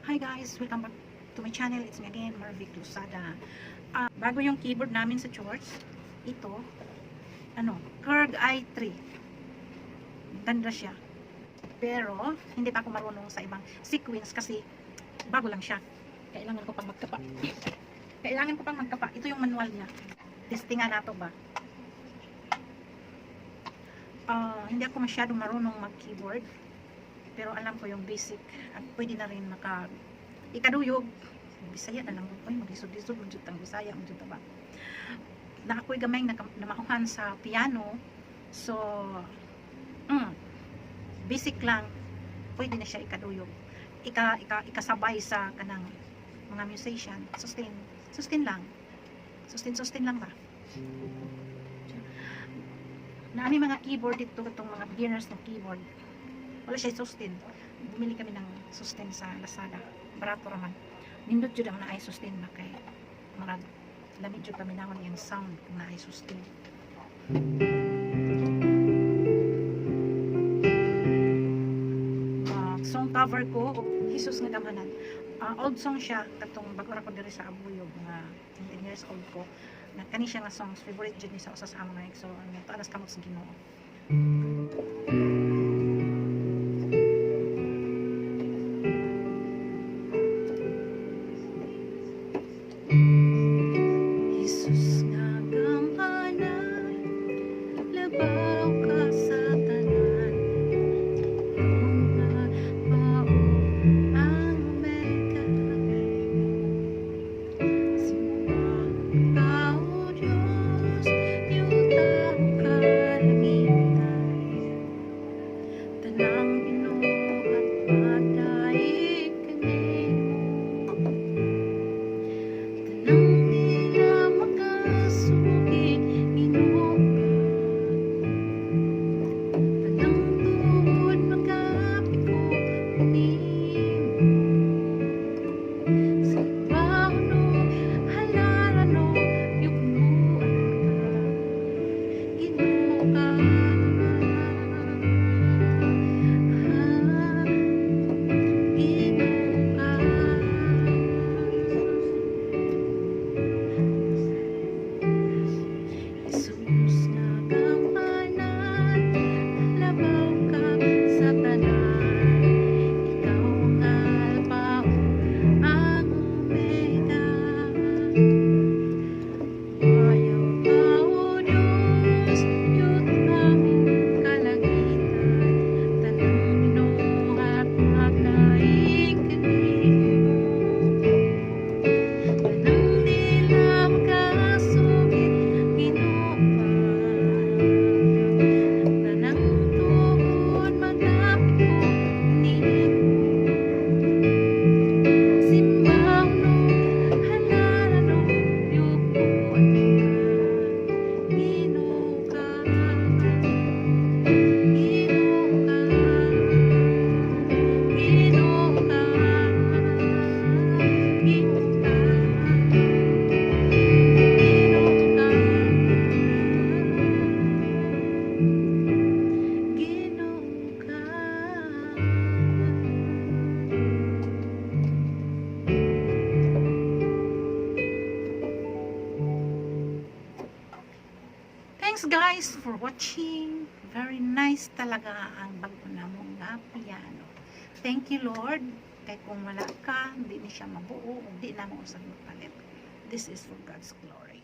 Hi guys! Welcome back to my channel. It's me again, Marvic Lusada. Bago yung keyboard namin sa church, ito, ano, Korg i3. Ganda siya. Pero, hindi pa ako marunong sa ibang sequence kasi bago lang siya. Kailangan ko pang magkapa. Kailangan ko pang magkapa. Ito yung manual niya. Testingan nato ba? Hindi ako masyadong marunong mag-keyboard. Pero alam ko yung basic at pwede na rin maka ikaduyog. Bisaya na lang. Uy, maglisod-lisod man jud tang Bisaya man jud ta ba. Na ako'y gamay na namauhan sa piano. So, basic lang, pwede na siya ikaduyog. Ika, ika, ikasabay sa kanang mga musician. Sustain. Sustain lang. Sustain, sustain lang ba? Naa mi mga keyboard dito, itong mga beginners na keyboard. Wala siya sustain. Bumili kami ng sustain sa Lazada. Barato raman. Nindot jud ang naay sustain ba kay murag lami jud paminawon yung sound kung naay sustain. Song cover ko og Jesus nga Gamhanan. Old song siya katong bag-o ra ko diri sa Abuyog, mga 10 years old ko. Na kani siya nga songs favorite jud ni sa usa sa among mga so ano to alas kamot sa Ginoo. Jesus nga gamhanan, labaw ka sa tanan. Ikaw nga Alpha ug ang Omega. Simba ka, O Diyos, yuta kalangitan. Tanang binuhat magdaig kanimo. Tanang dila makasugid, Ginoo ka. Tanang tuod makapiko nimo. Simbahon ug halaran ug yugnuan ka, Ginoo ka. Ginoo ka. Jesus nga gamhanan, labaw ka sa tanan. Ikaw ang Alpha ug ang Omega. Bayaw ka, O Diyos, yuta kalangitan. Tanang binuhat magdaig kanimo. Tanang dila makasugid, Ginoo ka. Tanang tuod magapiko nimo. Simbahon ug halaran ug yugnuan ka, Ginoo ka. Ginoo ka. Ginoo ka. Ginoo ka. Ginoo ka. Ginoo ka. Thanks guys for watching. Very nice talaga ang bago namong nga piano. Thank you, Lord. Kay kung wala ka, hindi ni siya mabuo, ug di na mo usab magpalit. This is for God's glory.